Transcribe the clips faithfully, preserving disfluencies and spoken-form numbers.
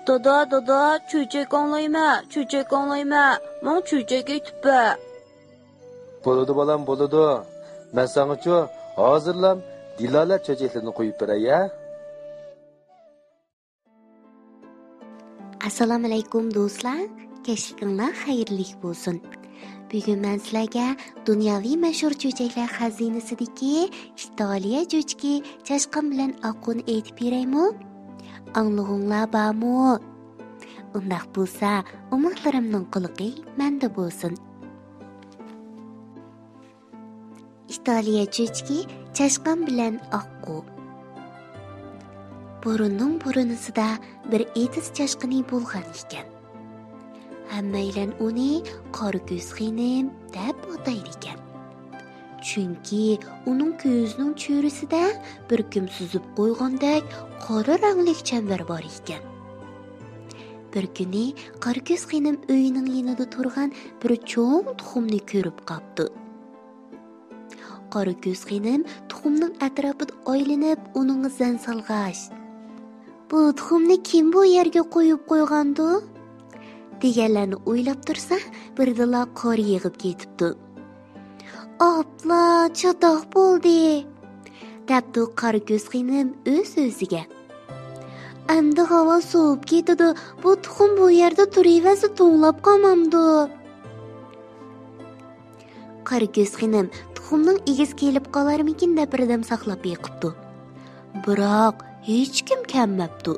دادا، دادا، چۆچەك ئاڭلايمەن، چۆچەك ئاڭلايمەن، ماڭا چۆچەك ئېيتىپ بەر. بولىدۇ بالام، بولىدۇ. مەن ساڭىچۇ ھازىرلام دىلالە چۆچەكلىرىنى قويۇپ بېرەي ھە. ئەسسالامۇئەلەيكۇم دوستلار، كەچلىكىڭلار خەيرلىك بولسۇن. بۈگۈن مەن سىلەرگە دۇنياۋى مەشھۇر چۆچەكلەر خەزىنىسىدىكى ئىتالىيە چۆچىكى چاشقان بىلەن ئاققۇنى ئېيتىپ بېرەيمۇ؟ ئاڭلىغۇڭلار بارمۇ؟ ئۇنداق بولسا، ئۈمىدلىرىمنىڭ قۇلىقى مەندە بولسۇن. ئىتالىيە چۆچىكى چاشقان بىلەن ئاققۇ. بۇرۇننىڭ بۇرۇنىسىدا بىر ئېتىز چاشقىنى بولغان ئىكەن. ھەممەيلەن ئۇنى قارا كۆز خېنىم دەپ ئاتايدىكەن. چۈنكى ئۇنىڭ كۆزىنىڭ چۆرىسىدە بىر كىم سۈزۈپ قويغاندەك قارا رەڭلىك چەمبەر بار ئىكەن. بىر كۈنى قارا كۆز خېنىم ئۆيىنىڭ يېنىدا تۇرغان بىر چوڭ تۇخۇمنى كۆرۈپ قاپتۇ. قارا كۆز خېنىم تۇخۇمنىڭ ئەتراپىدا ئايلىنىپ، ئۇنىڭغا زەن سالغاچ، «بۇ تۇخۇمنى كىم بۇ يەرگە قويۇپ قويغاندۇ؟» دېگەنلەرنى ئويلاپ تۇرسا، بىردىنلا قار يېغىپ كېتىپتۇ. «ئاپلا، چاتاق بولدى!» دەپتۇ قارا كۆز خېنىم ئۆز-ئۆزىگە. «ئەمدى ھاۋا سوۋۇپ كېتىدۇ، بۇ تۇخۇم بۇ يەردە تۇرۇۋەرسە توڭلاپ قالمامدۇ؟» قارا كۆز خېنىم تۇخۇمنىڭ ئىگىسى كېلىپ قالارمىكىن دەپ بىردەم ساقلاپ بېقىپتۇ. بىراق، ھېچكىم كەلمەپتۇ.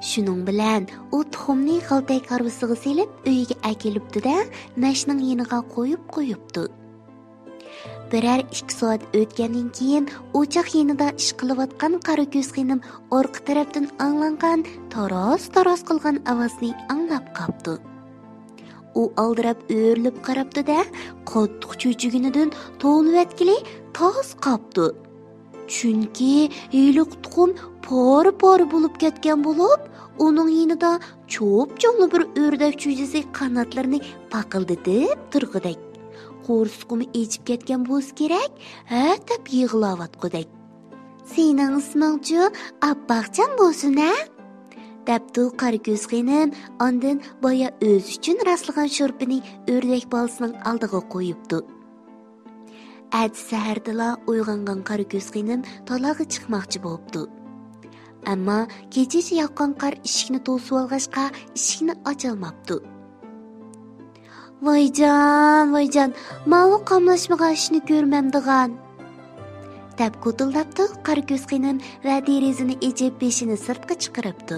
شۇنىڭ بىلەن ئۇ تۇخۇمنى غالتەك ھارۋىسىغا سېلىپ ئۆيىگە ئەكېلىپتۇ-دە، مەشنىڭ يېنىغا قويۇپ قويۇپتۇ. بىرەر ئىككى سائەت ئۆتكەندىن كېيىن، ئوچاق يېنىدا ئىش قىلىۋاتقان قارا كۆز خېنىم ئارقا تەرەپتىن ئاڭلانغان تاراس-تاراس قىلغان ئاۋازنى ئاڭلاپ قاپتۇ. ئۇ ئالدىراپ ئۆرۈلۈپ قاراپتۇ-دە، قاتتىق چۆچۈگىنىدىن توۋلىۋەتكىلى تاس قاپتۇ. چۈنكى ھېلىقى تۇخۇم پارە-پارە بولۇپ كەتكەن بولۇپ، ئۇنىڭ يېنىدا چوپچوڭلا بىر ئۆردەك چۈجىسى قاناتلىرىنى پاقىلدىتىپ تۇرغۇدەك، قورسىقىمۇ ئېچىپ كەتكەن بولسا كېرەك، ھە دەپ يىغلاۋاتقۇدەك. «سېنىڭ ئىسمىڭچۇ ئاپئاقجان بولسۇن ھە؟» دەپتۇ قارا كۆز خېنىم، ئاندىن بايا ئۆزى ئۈچۈن راسلىغان شورپىنى ئۆردەك بالىسىنىڭ ئالدىغا قويۇپتۇ. ئەتىسى سەھەردىلا ئويغانغان قارا كۆز خېنىم تالاغا چىقماقچى بوپتۇ. ئەمما كېچىچە ياغقان قار ئىشىكنى توسۇۋالغاچقا، ئىشىكنى ئاچالماپتۇ. «ۋايجان، ۋايجان، ماۋۇ قاملاشمىغان ئىشنى كۆرمەمدىغان!» دەپ كوتۇلداپتۇ قارا كۆز خېنىم ۋە دېرىزىنى ئېچىپ بېشىنى سىرتقا چىقىرىپتۇ.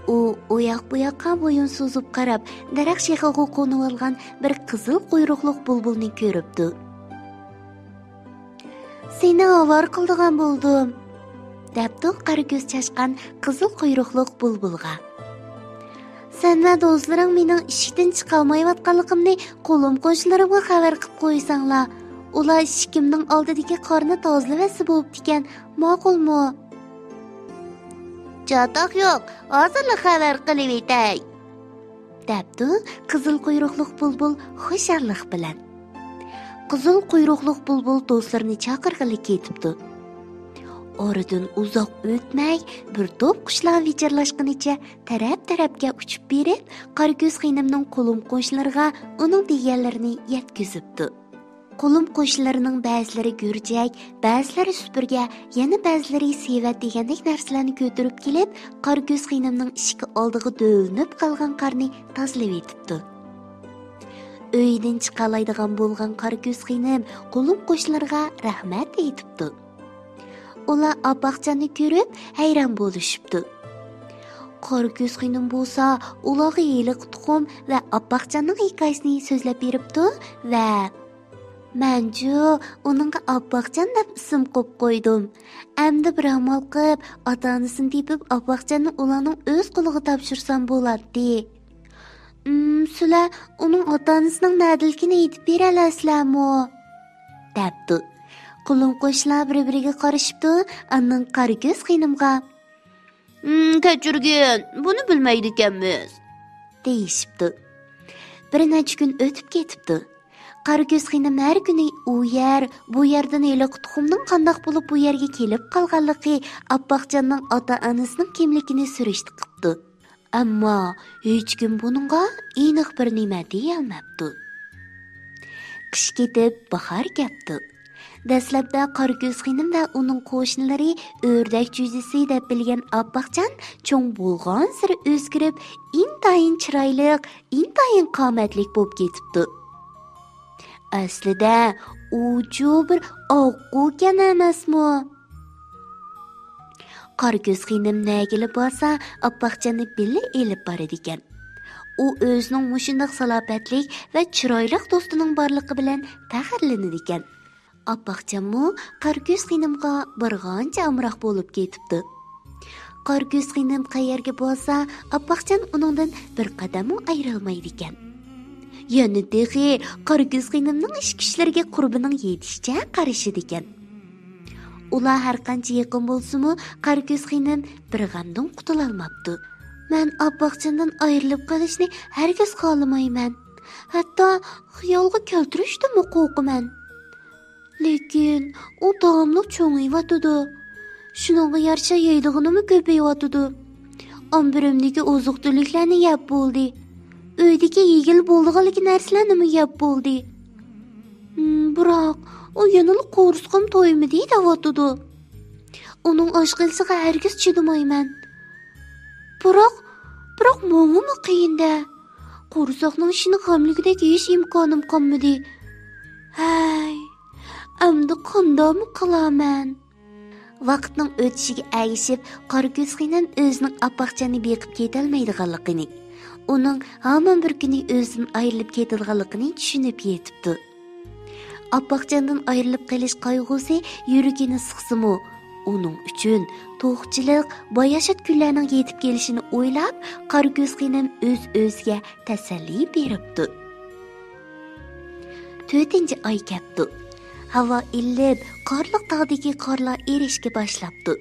ئۇ ئۇياق-بۇياققا بويۇن سوزۇپ قاراپ، دەرەخ شېخىغا قونۇۋالغان بىر قىزىل قۇيرۇقلۇق بۇلبۇلنى كۆرۈپتۇ. «سېنى ئاۋارە قىلىدىغان بولدۇم»، دەپتۇ قارا كۆز چاشقان قىزىل قۇيرۇقلۇق بۇلبۇلغا. «سەن ۋە دوستلىرىڭ مېنىڭ ئىشىكتىن چىقالمايۋاتقانلىقىمنى قولۇم-قوشنىلىرىمغا خەۋەر قىپ قويساڭلار، ئۇلار ئىشىكىمنىڭ ئالدىدىكى قارنى تازىلىۋەتسە بوپتىكەن، ماقۇلمۇ؟» «چاتاق يوق، ھازىرلا خەۋەر قىلىۋېتەي»، دەپتۇ قىزىل قۇيرۇقلۇق بۇلبۇل خۇشاللىق بىلەن. قىزىل قۇيرۇقلۇق بۇلبۇل دوستلىرىنى چاقىرغىلى كېتىپتۇ. ئارىدىن ئۇزاق ئۆتمەي، بىر توپ قۇشلار ۋىچىرلاشقىنىچە تەرەپ-تەرەپكە ئۇچۇپ بېرىپ، قارا كۆز خېنىمنىڭ قولۇم-قوشنىلىرىغا ئۇنىڭ دېگەنلىرىنى يەتكۈزۈپتۇ. قولۇم-قوشنىلىرىنىڭ بەزىلىرى گۈرجەك، بەزىلىرى سۈپۈرگە، يەنە بەزىلىرى سېۋەت دېگەندەك نەرسىلەرنى كۆتۈرۈپ كېلىپ، قارا كۆز خېنىمنىڭ ئىشىكى ئالدىغا دۆۋىلىنىپ قالغان قارنى تازىلىۋېتىپتۇ. ئۆيىدىن چىقالايدىغان بولغان قارا كۆز خېنىم قولۇم-قوشنىلىرىغا رەھمەت ئېيتىپتۇ. ئۇلار ئاپئاقجاننى كۆرۈپ ھەيران بولۇشۇپتۇ. قارا كۆز خېنىم بولسا ئۇلارغا ھېلىقى تۇخۇم ۋە ئاپئاقجاننىڭ ھېكايىسىنى سۆزلەپ بېرىپتۇ ۋە، «مەنچۇ ئۇنىڭغا ئاپئاقجان دەپ ئىسىم قويۇپ قويدۇم. ئەمدى بىر ئامال قىپ، ئاتا-ئانىسىنى تېپىپ، ئاپئاقجاننى ئۇلارنىڭ ئۆز قولىغا تاپشۇرسام بولاتتى. ئىم، سىلەر ئۇنىڭ ئاتا-ئانىسىنىڭ نەدىلىكىنى ئېيتىپ بېرەلەيسىلەرمۇ؟» دەپتۇ. قولۇم-قوشنىلار بىر-بىرىگە قارىشىپتۇ، ئاندىن قارا كۆز خېنىمغا، «ئىم، كەچۈرگىن، بۇنى بىلمەيدىكەنمىز» دېيىشىپتۇ. بىر نەچچە كۈن ئۆتۈپ كېتىپتۇ. قارا كۆز خېنىم ھەر كۈنى ئۇ يەر، بۇ يەردىن ھېلىقى تۇخۇمنىڭ قانداق بولۇپ بۇ يەرگە كېلىپ قالغانلىقى، ئاپپاقجاننىڭ ئاتا-ئانىسىنىڭ كىملىكىنى سۈرۈشتە قىپتۇ. ئەمما ھېچكىم بۇنىڭغا ئېنىق بىر نېمە دېيەلمەپتۇ. قىش كېتىپ، باھار كەپتۇ. دەسلەپتە قارا كۆز خېنىم ۋە ئۇنىڭ قوشنىلىرى ئۆردەك جۈجىسى دەپ بىلگەن ئاپپاقجان چوڭ بولغانسېرى ئۆزگىرىپ، ئىنتايىن چىرايلىق، ئىنتايىن قامەتلىك بولۇپ كېتىپتۇ. ئەسلىدە ئۇچۇ بىر ئاققۇكەن ئەمەسمۇ؟ قارا كۆز خېنىم نەگىلا بارسا، ئاپپاقجاننى بىللە ئېلىپ بارىدىكەن. ئۇ ئۆزىنىڭ مۇشۇنداق سالاپەتلىك ۋە چىرايلىق دوستىنىڭ بارلىقى بىلەن پەخىرلىنىدىكەن. ئاپپاقجانمۇ قارا كۆز خېنىمغا بارغانچە ئامراق بولۇپ كېتىپتۇ. قارا كۆز خېنىم قەيەرگە بارسا، ئاپپاقجان ئۇنىڭدىن بىر قەدەممۇ ئايرىلمايدىكەن. يەنە تېخى قارا كۆز خېنىمنىڭ ئىش-كۈچلىرىگە قۇربىنىڭ يېتىشىچە قارىشىدىكەن. ئۇلار ھەرقانچە يېقىن بولسىمۇ، قارا كۆز خېنىم بىر غەمدىن قۇتۇلالماپتۇ. مەن ئاپپاقجاندىن ئايرىلىپ قېلىشنى ھەرگىز خالىمايمەن. ھەتتا خىيالغا كەلتۈرۈشتىنمۇ قورقىمەن. لېكىن ئۇ داۋاملىق چوڭىيىۋاتىدۇ. شۇنىڭغا يارىشا يەيدىغىنىمۇ كۆپىيىۋاتىدۇ. ئامبىرىمدىكى ئوزۇق-تۈلۈكلەرنى يەپ بولدى. ئۆيدىكى يېگىلى بولىدىغانلىكى نەرسىلەرنىمۇ يەپ بولدى. ھىم، بىراق، ئۇ يەنىلا قورسىقىم تويمىدى دەۋاتىدۇ. ئۇنىڭ ئاچ قېلىشىغا ھەرگىز چىدىمايمەن. بىراق، بىراق ماڭىمۇ قىيىن-دە. قورساقنىڭ ئىچىنى غەملىگۈدەك يېيىش ئىمكانىم قالمىدى. ھەي، ئەمدى قانداقمۇ قىلامەن؟ ۋاقىتنىڭ ئۆتۈشىگە ئەگىشىپ، قارا كۆز خېنىم ئۆزىنىڭ ئاپپاقجاننى بېقىپ كېتەلمەيدىغانلىقىنى، ئۇنىڭ ھامان بىر كۈنى ئۆزىدىن ئايرىلىپ كېتىدىغانلىقىنى چۈشىنىپ يېتىپتۇ. ئاپپاقجاندىن ئايرىلىپ قېلىش قايغۇسى يۈرىكىنى سىقسىمۇ، ئۇنىڭ ئۈچۈن توقچىلىق، باياشات كۈنلەرنىڭ يېتىپ كېلىشىنى ئويلاپ، قارا كۆز خېنىم ئۆز-ئۆزىگە تەسەللى بېرىپتۇ. تۆتىنچى ئاي كەپتۇ. ھاۋا ئىللىپ، قارلىق تاغدىكى قارلار ئېرىشكە باشلاپتۇ.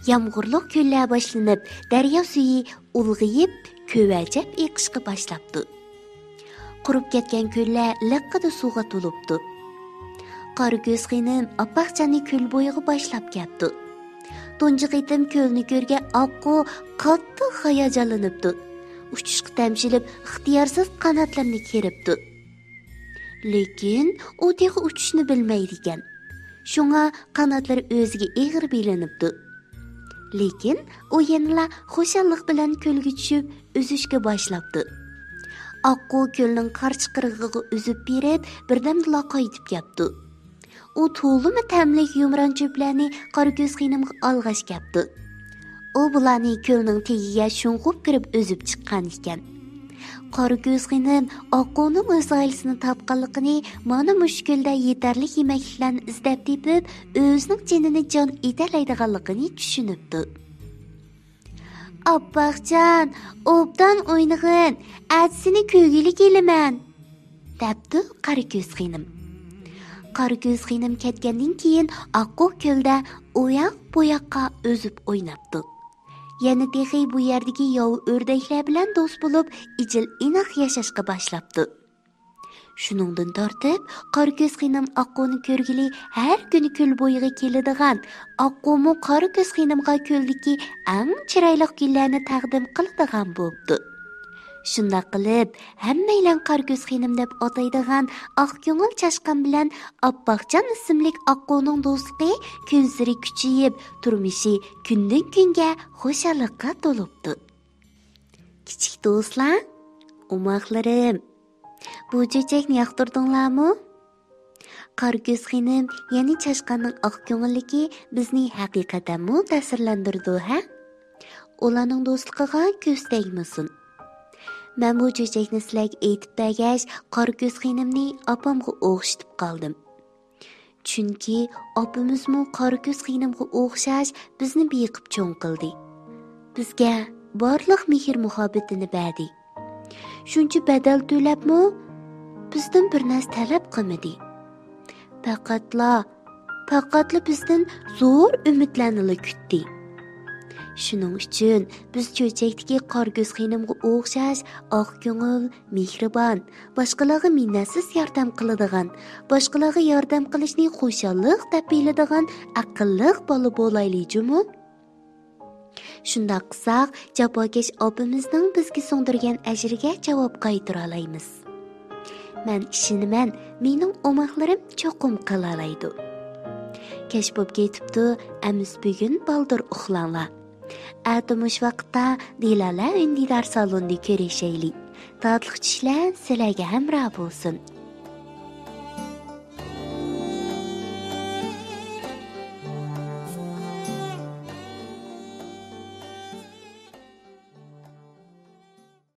يامغۇرلۇق كۈنلەر باشلىنىپ، دەريا سۈيى ئۇلغىيىپ، كۆۋەجەپ ئېقىشقا باشلاپتۇ. قۇرۇپ كەتكەن كۆللەر لىققىدە سۇغا تولۇپتۇ. قارا كۆز خېنىم ئاپپاقجاننى كۆل بويىغا باشلاپ كەپتۇ. تۇنجى قېتىم كۆلنى كۆرگەن ئاققۇ قاتتىق ھاياجانلىنىپتۇ. ئۇچۇشقا تەمشىلىپ، ئىختىيارسىز قاناتلىرىنى كېرىپتۇ. لېكىن ئۇ تېخى ئۇچۇشنى بىلمەيدىكەن. شۇڭا قاناتلىرى ئۆزىگە ئېغىر بىلىنىپتۇ. لېكىن ئۇ يەنىلا خۇشاللىق بىلەن كۆلگە چۈشۈپ، ئۈزۈشكە باشلاپتۇ. ئاققۇ كۆلنىڭ قارشى قىرغىقىغا ئۈزۈپ بېرىپ، بىردەمدىلا قايتىپ كەپتۇ. ئۇ تولىمۇ تەملىك يۇمران چۆپلەرنى قارا كۆز خېنىمغا ئالغاچ كەپتۇ. ئۇ بۇلارنى كۆلنىڭ تېگىگە شۇڭغۇپ كىرىپ ئۈزۈپ چىققان ئىكەن. قارا كۆز خېنىم ئاققۇنىڭ ئۆز ئائىلىسىنى تاپقانلىقىنى، مانا مۇشۇ كۆلدە يېتەرلىك يېمەكلىكلەرنى ئىزدەپ تېپىپ، ئۆزىنىڭ جېنىنى جان ئېتەلەيدىغانلىقىنى چۈشىنىپتۇ. «ئاپپاقجان، ئوبدان ئوينىغىن، ئەتىسىنى كۆرگىلى كېلىمەن» دەپتۇ قارا كۆز خېنىم. قارا كۆز خېنىم كەتكەندىن كېيىن ئاققۇ كۆلدە ئۇياق بۇياققا ئۈزۈپ ئويناپتۇ. يەنە تېخى بۇ يەردىكى ياۋا ئۆردەكلەر بىلەن دوست بولۇپ، ئىجىل ئىناق ياشاشقا باشلاپتۇ. شۇنىڭدىن تارتىپ، قارا كۆز خېنىم ئاققۇنى كۆرگىلى ھەر كۈنى كۆل بويىغا كېلىدىغان، ئاققۇمۇ قارا كۆز خېنىمغا كۆلدىكى ئەڭ چىرايلىق گۈللەرنى تەقدىم قىلىدىغان بوپتۇ. شۇنداق قىلىپ، ھەممەيلەن قارا كۆز خېنىم دەپ ئاتايدىغان ئاق كۆڭۈل چاشقان بىلەن ئاپپاقجان ئىسىملىك ئاققۇنىڭ دوستلۇقى كۈنسېرى كۈچىيىپ، تۇرمۇشى كۈندىن-كۈنگە خۇشاللىققا تولۇپتۇ. كىچىك دوستلار، ئوماقلىرىم، بۇ چۆچەكنى ياقتۇردۇڭلارمۇ؟ قارا كۆز خېنىم يەنى چاشقاننىڭ ئاق كۆڭۈللۈكى بىزنى ھەقىقەتەنمۇ تەسىرلەندۈرىدۇ، ھە؟ ئۇلارنىڭ دوستلۇقىغا كۆز تەگمىسۇن. مەن بۇ چۆچەكنى سىلەرگە ئېيتىپ بەرگەچ، قارا كۆز خېنىمنى ئاپامغا ئوخشىتىپ قالدىم. چۈنكى ئاپىمىزمۇ قارا كۆز خېنىمغا ئوخشاش بىزنى بېقىپ چوڭ قىلدى. بىزگە بارلىق مېھىر-مۇھەببىتىنى بەردى. شۇنچە بەدەل تۆلەپمۇ بىزدىن بىر نەرسە تەلەپ قىلمىدى. پەقەتلا، پەقەتلا بىزدىن زور ئۈمىدلەرنىلا كۈتتى. شۇنىڭ ئۈچۈن بىز چۆچەكتىكى قارىكۆز خېنىمغا ئوخشاش ئاق كۆڭۈل، مېھرىبان، باشقىلارغا مىننەتسىز ياردەم قىلىدىغان، باشقىلارغا ياردەم قىلىشنى خۇشاللىق دەپ بىلىدىغان ئەقىللىق بالا بولايلى جۇمۇ. شۇنداق قىلساق، جاپاكەش ئاپىمىزنىڭ بىزگە سىڭدۈرگەن ئەجرىگە جاۋاب قايتۇرالايمىز. مەن ئىشىنىمەن، مېنىڭ ئوماقلىرىم چوقۇم قىلالايدۇ. كەچ بوپ كېتىپتۇ، ئەمىسە بۈگۈن بالدۇر ئۇخلاڭلار. ئەتە مۇشۇ ۋاقىتتا دىلالە ئۈندىدار سالونىدا كۆرۈشەيلى. تاتلىق چۈشلەر سىلەرگە ھەمراھ بولسۇن.